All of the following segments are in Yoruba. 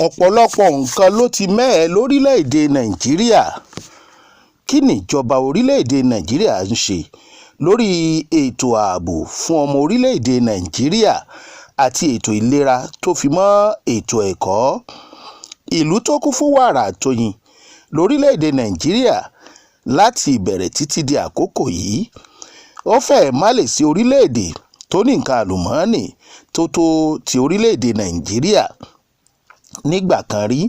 Ọ̀pọ̀lọpọ̀ nǹkan ló ti mẹ́hẹ lórílẹ̀-èdè Nàìjíríà. Kín níjọba orílẹ̀-èdè Nàìjíríà ń ṣe lórí ètò ààbò fún ọmọ orílẹ̀-èdè Nàìjíríà àti ètò ìlera tó fi mọ́ ètò ẹ̀kọ́? Ìlú tó kún fún wàrà àtọyìn lórílẹ̀-èdè Nàìjíríà láti ìbẹ̀rẹ̀ títí di àkókò yìí. Ó fẹ́ẹ̀ má lè sí orílẹ̀-èdè tó ní nǹkan àlùmọ́ọ́nì tó tó ti orílẹ̀-èdè Nàìjíríà. Nígbà kan rí,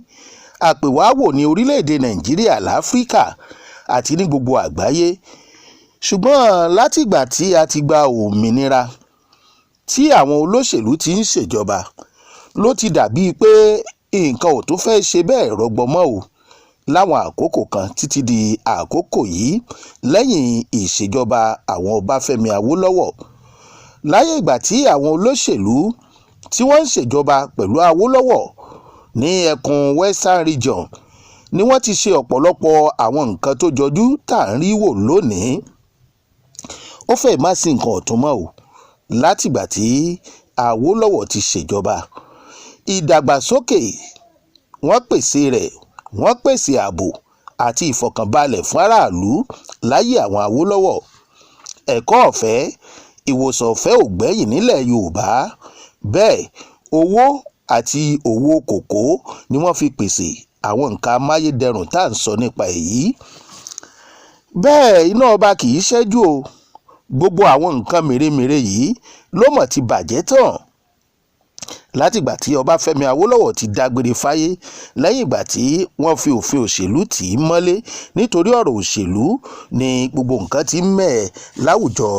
àpèwàáwò ní orílẹ̀-èdè Nàìjíríà láfíríkà àti ní gbogbo àgbáyé, ṣùgbọ́n látìgbà tí a ti gba òmìnira tí àwọn olóṣèlú ti ń ṣèjọba ló ti dà bíi pé nǹkan ò tún fẹ́ẹ́ ṣe bẹ́ẹ̀ rọgbọ mọ́ o láwọn àkókò kan títí di àkókò yìí lẹ́yìn ìṣèjọba àwọn Ọbáfẹ́mi Awólọ́wọ̀. Láyé ìgbà tí àwọn olóṣèlú tí wọ́n ń ṣèjọba pẹ̀lú Awólọ́wọ̀ ní ẹkùn Western Region ni wọ́n ti ṣe ọ̀pọ̀lọpọ̀ àwọn nǹkan tó jọjú tá à ń rí wò lónìí. Ó fẹ́ẹ̀ má sí nǹkan ọ̀tun mọ́ o látìgbà tí Awólọ́wọ̀ ti ṣèjọba. Ìdàgbàsókè wọ́n pèsè rẹ̀, wọ́n pèsè ààbò àti ìfọ̀kànbalẹ̀ fún aráàlú láyé àwọn Awólọ́wọ̀. Ẹ̀kọ́ ọ̀fẹ́, ìwòsàn ọ̀fẹ́ ò gbẹ́yìn nílẹ̀ Yorùbá. Bẹ́ẹ̀ owó àti owó kókó ni wọ́n fi pèsè àwọn nǹkan amáyédẹrùn tá à ń sọ nípa èyí. Bẹ́ẹ̀ iná ọba kì í ṣẹ́jú o. Gbogbo àwọn nǹkan mèremère yìí ló mọ̀ ti bàjẹ́ tán látìgbà tí Ọbáfẹ́mi Awólọ́wọ̀ ti dágbére fáyé lẹ́yìn ìgbà tí wọ́n fi òfin òṣèlú tì í mọ́lé nítorí ọ̀rọ̀ òṣèlú ni gbogbo nǹkan ti ń mẹ́hẹ láwùjọ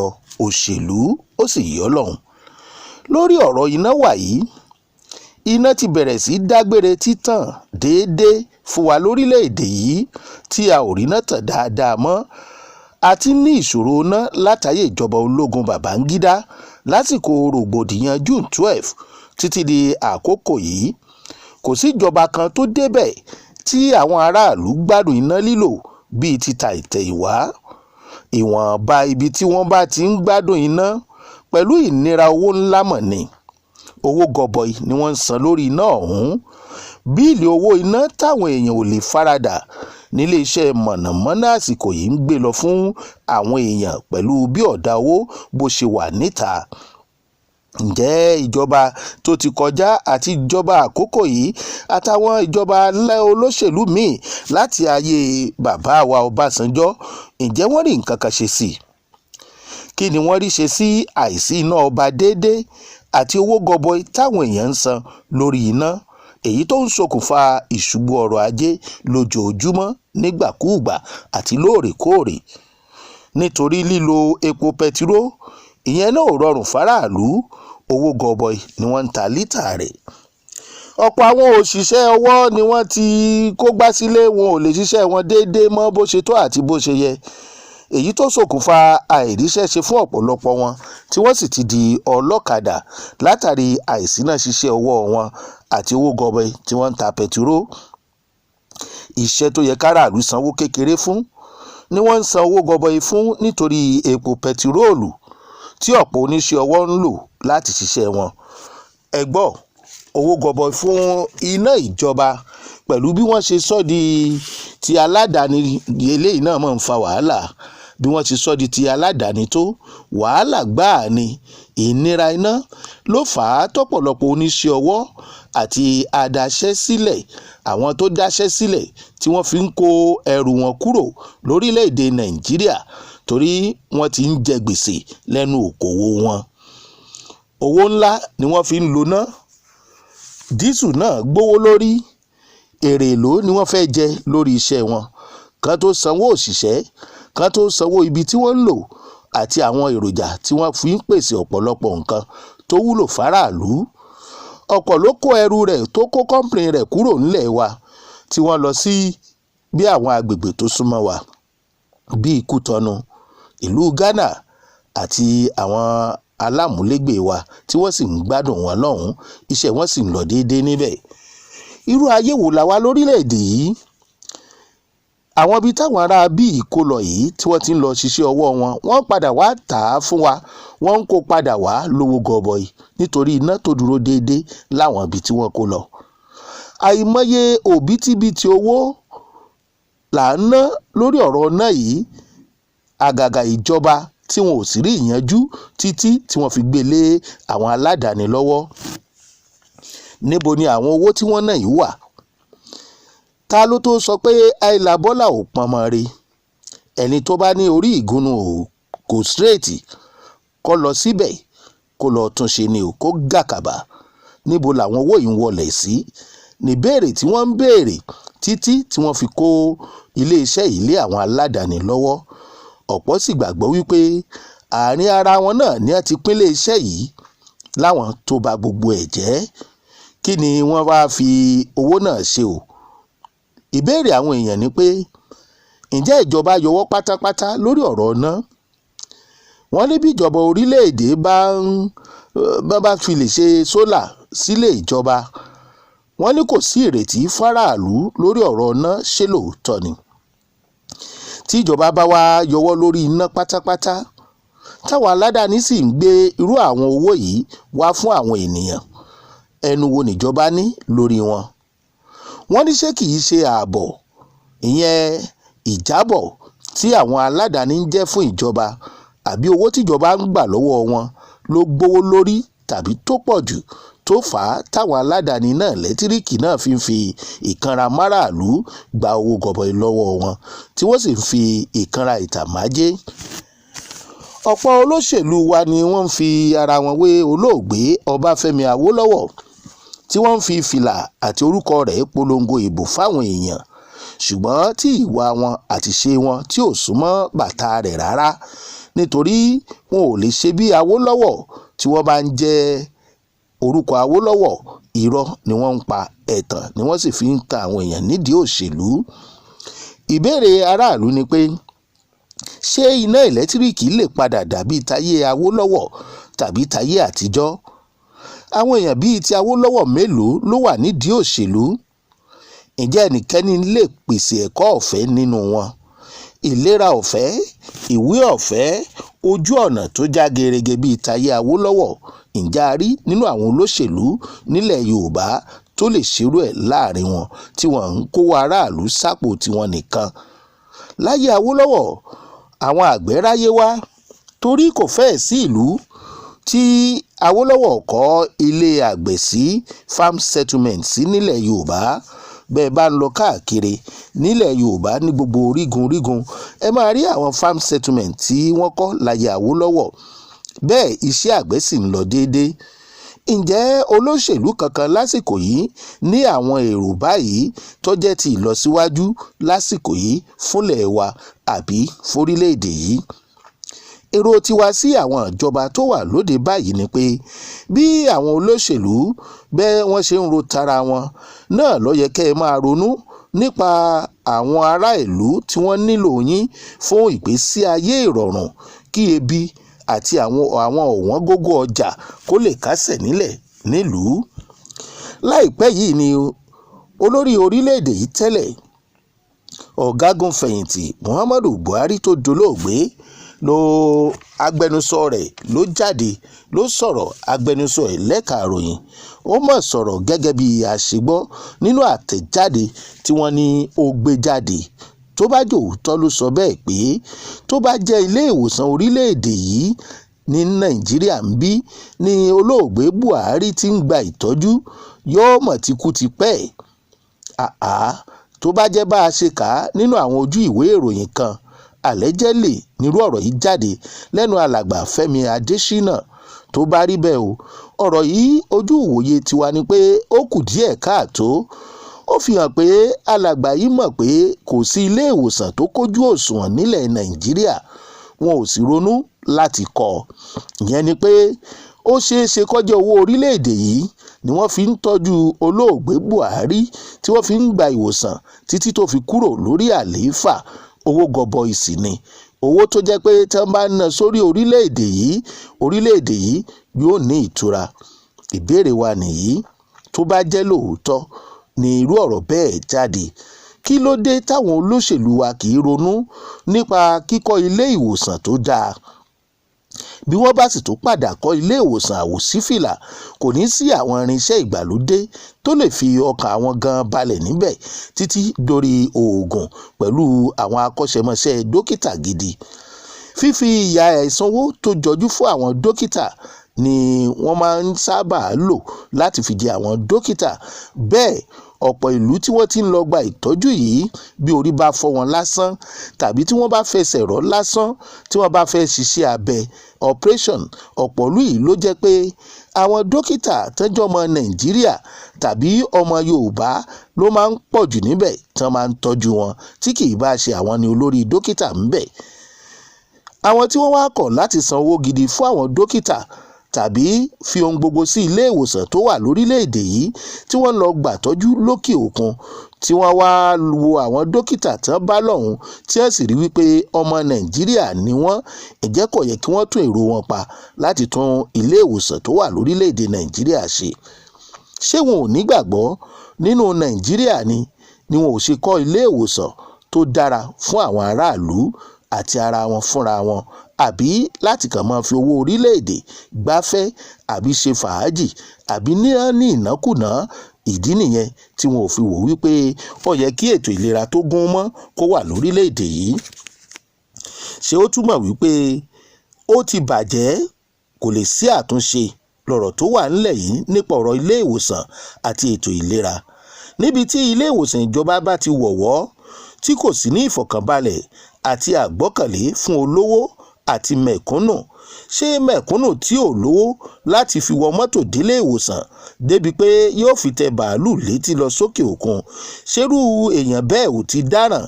òṣèlú, ó sì yọ́ lọ́hùn. Lórí ọ̀rọ̀ iná wàyí, iná ti bẹ̀rẹ̀ sí í dágbére títàn déédé fún wa lórílẹ̀-èdè yìí tí a ò ríná tàn dáadáa mọ́. A ti ń ní ìṣòro iná látàyè ìjọba ológun Babangida lásìkò rògbòdìyàn June 12 títí di àkókò yìí. Kò síjọba kan tó débẹ̀ tí àwọn aráàlú gbádùn iná lílò bíi ti tàtẹ̀yìnwá. Ìwọ̀nba ibi tí wọ́n bá ti ń gbádùn iná pẹ̀lú ìnira owó ńlá mọ̀ ni. Owó gọbọi ni wọ́n ń san lórí iná ọ̀hún. Bíìlì owó iná táwọn èèyàn ò lè faradà níléeṣẹ́ mọ̀nàmọ́ná àsìkò yìí ń gbé lọ fún àwọn èèyàn pẹ̀lú bí ọ̀dà owó bó ṣe wà níta. Ǹjẹ́ ìjọba tó ti kọjá àti ìjọba àkókò yìí àtàwọn ìjọba olóṣèlú míín láti ayé bàbá wa Ọbásanjọ́, ǹjẹ́ wọ́n rí nǹkan kan ṣe sí i? Kí ni wọ́n rí ṣe sí àìsí iná ọba déédé àti owó gọbọi táwọn èèyàn ń san lórí iná, èyí tó ń ṣokùnfà ìṣubú ọrọ̀ ajé lójoojúmọ́, nígbàkúùgbà àti lóòrèkóòrè? Nítorí lílo epo pẹtiró, ìyẹn náà ò rọrùn fáráàlú, owó gọbọi ni wọ́n ń ta lítà rẹ̀. Ọ̀pọ̀ àwọn òṣìṣẹ́ ọwọ́ ni wọ́n ti kógbá sílé, wọn ò lè ṣiṣẹ́ wọn déédé mọ́ bó ṣe tọ́ àti bó ṣe yẹ, èyí tó ṣokùnfà àìríṣẹ́ ṣe fún ọ̀pọ̀lọpọ̀ wọn tí wọ́n sì ti di ọlọ́kadà látàrí àìsíná ṣiṣẹ́ ọwọ́ wọn àti owó gọbọi tí wọ́n ń ta pẹtiró. Iṣẹ́ tó yẹ káràlú sanwó kékeré fún ni wọ́n ń san owó gọbọi fún nítorí epo pẹtiróòlù tí ọ̀pọ̀ oníṣẹ́ ọwọ́ ń lò láti ṣiṣẹ́ wọn. Ẹ gbọ́, owó gọbọi fún iná ìjọba pẹ̀lú bí wọ́n ṣe sọ di ti aládàáni eléyìí náà máa ń fa wàhálà. Bí wọ́n ti sọ di ti aládàáni tó, wàhálà gbáà ni. Ìnira iná ló fà á tọ́pọ̀lọpọ̀ oníṣẹ́ ọwọ́ àti adáṣẹ́ sílẹ̀, àwọn tó dáṣẹ́ sílẹ̀, tí wọ́n fi ń kó ẹrù wọn kúrò lórílẹ̀-èdè Nàìjíríà torí wọ́n ti ń jẹ gbèsè lẹ́nu okòwò wọn. Owó ńlá ni wọ́n fi ń loná, dísù náà gbówó lórí. Èrè èlò ni wọ́n fẹ́ẹ́ jẹ lórí iṣẹ́ wọn kan tó sanwó òṣìṣẹ́, kan tó sanwó ibi tí wọ́n ń lò àti àwọn èròjà tí wọ́n fi ń pèsè ọ̀pọ̀lọpọ̀ nǹkan tó wúlò fáráàlú. Ọ̀pọ̀ ló kó ẹrù rẹ̀, tó kó company rẹ̀ kúrò nílẹ̀ wa tí wọ́n lọ sí bí àwọn agbègbè tó súnmọ́ wa bíi Kútọ̀nù, ìlú Ghana àti àwọn alámúlégbè wa, tí wọ́n sì ń gbádùn wọn lọ́hùn-ún, iṣẹ́ wọn sì ń lọ déédé níbẹ̀. Irú ayé wo la wà lórílẹ̀‐èdè yìí? Àwọn ibi táwọn ará bíi kó lọ yìí tí wọ́n ti ń lọ ṣiṣẹ́ ọwọ́ wọn, wọ́n padà wá tà á fún wa, wọ́n ń kó padà wá lówó gọbọi nítorí iná tó dúró déédé láwọn ibi tí wọ́n kó lọ. Àìmọye òbítíbitì owó là ń ná lórí ọ̀rọ̀ iná yìí, àgàgà ìjọba tí wọn ò sì rí ìyanjú títí tí wọ́n fi gbé lé àwọn aládàáni lọ́wọ́. Níbo ni àwọn owó tí wọ́n ná yìí wà? Ta ló tó sọ pé àìlà bọ́là ò pọnmọ́ rí? Ẹni tó bá ní orí ìgúnnu kò straight, kó lọ síbẹ̀ kó lọ́ọ́ tún ṣe ni ò kó gàkàbà. Níbo làwọn owó yìí ń wọlé sí níbèrè tí wọ́n ń béèrè títí tí wọ́n fi kó iléeṣẹ́ yìí lé àwọn aládàáni lọ́wọ́? Ọ̀pọ̀ sì gbàgbọ́ wípé àárín ara wọn náà ni wọ́n ti pín iléeṣẹ́ yìí láwọn tó ba gbogbo ẹ̀ jẹ́. Kí ni wọ́n wáá fi owó náà ṣe o? Ìbéèrè àwọn èèyàn ni pé, ǹjẹ́ ìjọba yọwọ́ pátápátá lórí ọ̀rọ̀ náà? Wọ́n ní bí ìjọba orílẹ̀-èdè bá fi lè ṣe solar sílé ìjọba, wọ́n ní kò sí ìrètí fáráàlú lórí ọ̀rọ̀ náà. Ṣé lóòótọ́ ni? Tí ìjọba bá wá yọwọ́ lórí iná pátápátá, táwọn aládàáni sì ń gbé irú àwọn owó yìí wá fún àwọn ènìyàn, ẹnu wo níjọba ní lórí wọn? Wọ́n ní ṣé kì í ṣe ààbọ̀, ìyẹn ìjábọ̀ tí àwọn aládàáni ń jẹ́ fún ìjọba, àbí owó tíjọba ń gbà lọ́wọ́ wọn ló gbówó lórí tàbí tó pọ̀ jù tó fà á táwọn aládàáni náà lẹ́tíríkì náà fi ń fi ìkanra márààlú gba owó gọbọi lọ́wọ́ wọn, tí wọ́n sì ń fi ìkanra ìtàmájẹ́? Ọ̀pọ̀ olóṣèlú wa ni wọ́n ń fi ara wọn wé olóògbé Ọbáfẹ́mi Awólọ́wọ̀, tí wọ́n ń fi fìlà àti orúkọ rẹ̀ polongo ìbò fáwọn èèyàn, ṣùgbọ́n tí ìwà wọn àti ṣe wọn tí ò súnmọ́ bàtà rẹ̀ rárá, nítorí wọn ò lè ṣe bí Awólọ́wọ̀. Tí wọ́n bá ń jẹ́ orúkọ Awólọ́wọ̀, irọ́ ni wọ́n ń pa, ẹ̀tàn ni wọ́n sì fi ń ta àwọn èèyàn nídìí òṣèlú. Ìbéèrè aráàlú ni pé, ṣé iná ẹ̀lẹ́tíríkì lè padà dàbí tayé Awólọ́wọ̀ tàbí tayé àtijọ́? Àwọn èèyàn bíi ti Awólọ́wọ̀ mélòó ló wà nídìí òṣèlú? Ǹjẹ́ ẹnikẹ́ni lè pèsè ẹ̀kọ́ ọ̀fẹ́ nínú wọn, ìlera ọ̀fẹ́, ìwé ọ̀fẹ́, ojú ọ̀nà tó já gerege bíi tayé Awólọ́wọ̀? Ǹjẹ́ a rí nínú àwọn olóṣèlú nílẹ̀ Yorùbá tó lè ṣerú ẹ̀ láàrin wọn, tí wọ́n ń kówó aráàlú sápò tiwọn nìkan? Láyé Awólọ́wọ̀, àwọn àgbẹ̀ ráyé wá, torí kò fẹ́ẹ̀ sí ìlú tí Awólọ́wọ̀ kọ́ ilé àgbẹ̀ sí, farm settlement sí nílẹ̀ Yorùbá. Bẹ́ẹ̀ bá ń lọ káàkiri nílẹ̀ Yorùbá ní gbogbo orígun orígun, ẹ máa rí àwọn farm settlement tí wọ́n kọ́ láyé Awólọ́wọ̀. Bẹ́ẹ̀ iṣẹ́ àgbẹ̀ sì ń lọ déédéé. Ǹjẹ́ olóṣèlú kankan lásìkò yìí ní àwọn èrò báyìí tó jẹ́ ti ìlọsíwájú lásìkò yìí fúnlẹ̀ wa àbí forílẹ̀-èdè yìí? Èrò tiwa sí àwọn ìjọba tó wà lóde báyìí ni pé, bí àwọn olóṣèlú bẹ́ẹ̀ wọ́n ṣe ń ro tara wọn náà ló yẹ kẹ́ ẹ máa ronú nípa àwọn ará ìlú tí wọ́n nílò yín fún ìgbésí ayé ìrọ̀rùn, kí ebi àti àwọn ọ̀wọ́n gógó ọjà kó lè kásẹ̀ nílẹ̀ nílùú. Láìpẹ́ yìí ni olórí orílẹ̀-èdè yìí tẹ́lẹ̀, ọ̀gágun fẹ̀yìntì Muhammadu Buhari tó dolóògbé, ló agbẹnusọ rẹ̀ ló jáde ló sọ̀rọ̀. Agbẹnusọ ẹ̀ lẹ́ka ìròyìn ó mọ̀ sọ̀rọ̀ gẹ́gẹ́ bí a ṣe gbọ́ nínú àtẹ̀jáde tí wọ́n ní ó gbé jáde. Tó bá jẹ́ òótọ́ ló sọ bẹ́ẹ̀ pé, tó bá jẹ́ ilé ìwòsàn orílẹ̀-èdè yìí ní Nàìjíríà ń bí ní olóògbé Buhari ti ń gba ìtọ́jú, yóò mọ̀ tí kú ti pẹ́. Àá, tó bá jẹ́ bá a ṣe kà á nínú àwọn ojú ìwé ìròyìn kan, allegedly nírú ọ̀rọ̀ yìí jáde lẹ́nu alàgbà Fẹ́mi Adésínà. Tó bá rí bẹ́ẹ̀ o, ọ̀rọ̀ yìí, ojú ìwòye tiwa ni pé ó kù díẹ̀ káàtó. Ó fi hàn pé alàgbà yìí mọ̀ pé kò sí ilé ìwòsàn tó kójú òṣùwọ̀n nílẹ̀ Nàìjíríà, wọn ò sì ronú láti kọ́. Ìyẹn ni pé ó ṣeé ṣe kó jẹ́ owó orílẹ̀-èdè yìí ni wọ́n fi ń tọ́jú olóògbé Buhari, tí wọ́n fi ń gba ìwòsàn títí tó fi kúrò lórí àlééfà. Owó gọbọi sì ni owó tó jẹ́ pé tí wọ́n bá ná sórí orílẹ̀-èdè yìí, orílẹ̀-èdè yìí yóò ní ìtura. Ìbéèrè wa nìyí: tó bá jẹ́ lóòótọ́ ni irú ọ̀rọ̀ bẹ́ẹ̀ jáde, kí ló dé táwọn olóṣèlú wa kì í ronú nípa kíkọ́ ilé ìwòsàn tó dáa? Bí wọ́n bá sì tún padà kọ́ iléèwòsàn àwòṣífìlà, kò ní í sí àwọn irinṣẹ́ ìgbàlódé tó lè fi ọkàn àwọn ganan balẹ̀ níbẹ̀, títí dórí oògùn pẹ̀lú àwọn akọ́ṣẹ́mọṣẹ́ dókítà gidi. Fífi ìyà àìsanwó tó jọjú fún àwọn dókítà ni wọ́n máa ń sábà lò láti fi jẹ àwọn dókítà bẹ́ẹ̀. Ọ̀pọ̀ ìlú tí wọ́n ti ń lọ gba ìtọ́jú yìí, bí orí bá fọ́ wọn lásán tàbí tí wọ́n bá fẹsẹ̀ rọ́ lásán, tí wọ́n bá fẹ́ ṣiṣẹ́ abẹ, operation, ọ̀pọ̀ ìlú yìí ló jẹ́ pé àwọn dókítà tọ́jọ́ ọmọ Nàìjíríà tàbí ọmọ Yorùbá ló máa ń pọ̀ jù níbẹ̀ tí wọ́n máa ń tọ́jú wọn, tí kì í bá ṣe àwọn ní olórí dókítà ńbẹ̀. Àwọn tí wọ́n wá kọ̀ láti san owó gidi fún àwọn dókítà tàbí fi ohun gbogbo sí ilé ìwòsàn tó wà lórílẹ̀‐èdè yìí, tí wọ́n lọ gbàtọ́jú lókè òkun, tí wọ́n wá wo àwọn dókítà tán bá lọ́hùn, tí wọ́n sì rí wípé ọmọ Nàìjíríà ni wọ́n, ǹjẹ́ kò yẹ kí wọ́n tún èrò wọn pa láti tún ilé ìwòsàn tó wà lórílẹ̀‐èdè Nàìjíríà ṣe? Ṣé wọn ò nígbàgbọ́ nínú Nàìjíríà ni wọn ò ṣe kọ́ ilé ìwòsàn tó dára fún àwọn aráàlú àti ara wọn fúnra wọn, àbí láti kàn máa fi owó orílẹ̀‐èdè gbafẹ́ àbí ṣe fàájì àbí ní ìnákúnàá? Ìdí nìyẹn tí wọn ò fi wò wípé ó yẹ kí ètò ìlera tó gún mọ́ kó wà lórílẹ̀‐èdè yìí. Ṣé ó túmọ̀ wípé ó ti bàjẹ́, kò lè sí àtúnṣe lọ́rọ̀ tó wà ńlẹ̀ yìí nípa ọ̀rọ̀ ilé ìwòsàn àti ètò ìlera? Níbi tí ilé ìwòsàn ìjọba bá ti wọ̀wọ́, tí kò sí ní ìfọ̀kànbalẹ̀ àti àgbọ́kànlé fún olówó àti mẹ̀kúnnù, ṣé mẹ̀kúnnù tí ò lówó láti fi wọ mọ́tò délé ìwòsàn débi pé yóò fi tẹ báàlúù létí lọ sókè òkun, ṣerú èèyàn bẹ́ẹ̀ ò ti dáràn?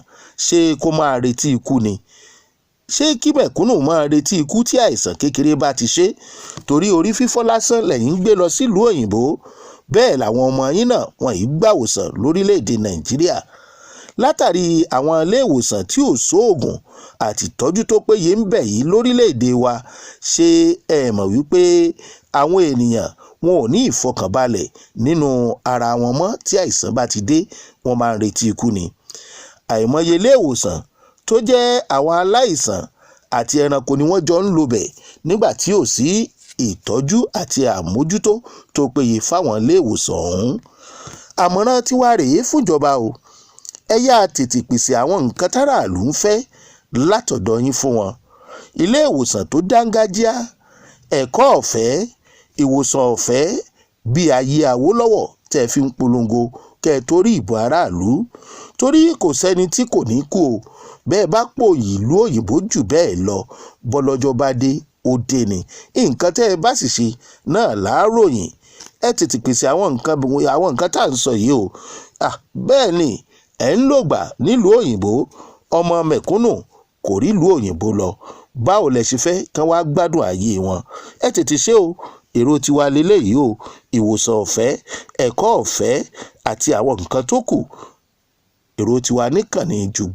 Ṣé kó máa retí ikú ni? Ṣé kí mẹ̀kúnnù máa retí ikú tí àìsàn kékeré bá ti ṣe? Torí orí fífọ́ lásán lẹ́yìn ń gbé lọ sílùú òyìnbó. Bẹ́ẹ̀ làwọn ọmọ yín náà wọ́n yìí gbàwòsàn lórílẹ̀‐èdè Nàìjíríà látàrí àwọn iléèwòsàn tí ò sóògùn àti ìtọ́jú tó péye ń bẹ yìí lórílẹ̀‐èdè wa. Ṣé ẹ mọ̀ wípé àwọn ènìyàn wọn ò ní ìfọkànbalẹ̀ nínú ara wọn mọ́? Tí àìsàn bá ti dé, wọ́n máa ń retí ikú ni. Àìmọye iléèwòsàn tó jẹ́ àwọn aláìsàn àti ẹranko ni wọ́n jọ ń lò bẹ̀ nígbà tí ò sí ìtọ́jú àti àmójútó tó péye fáwọn iléèwòsàn ọ̀hún. Àmọ̀ràn tiwa rèé fúnjọba o: ẹ yáa tètè pèsè àwọn nǹkan táràlú ń fẹ́ látọ̀dọ̀ yín fún wọn: ilé ìwòsàn tó dáńgájíá, ẹ̀kọ́ ọ̀fẹ́, ìwòsàn ọ̀fẹ́ bíi ayé Awólọ́wọ̀ tẹ́ ẹ fi ń polongo kẹ́ ẹ tó rí ìbò aráàlú. Torí kò sẹ́ni tí kò ní kú o. Bẹ́ẹ̀ bá pòyì ìlú òyìnbó jù bẹ́ẹ̀ lọ, bọ́lọ́jọ́ bá dé, ó dé ni. Nǹkan tẹ́ ẹ bá sì ṣe náà láàròyìn. Ẹ tètè pèsè àwọn nǹkan tá à ń sọ yìí o. Bẹ́ẹ̀ ni ẹ̀ ń lògbà nílùú òyìnbó, ọmọ mẹ̀kúnnù kò rí ìlú òyìnbó lọ. Báwo lẹ ṣe fẹ́ kán wá gbádùn ayé wọn? Ẹ tètè ṣe o. Èrò tiwa leléyìí o: ìwòsàn ọ̀fẹ́, ẹ̀kọ́ ọ̀fẹ́ àti àwọn nǹkan tó kù. Èrò tiwa níkànnì jù.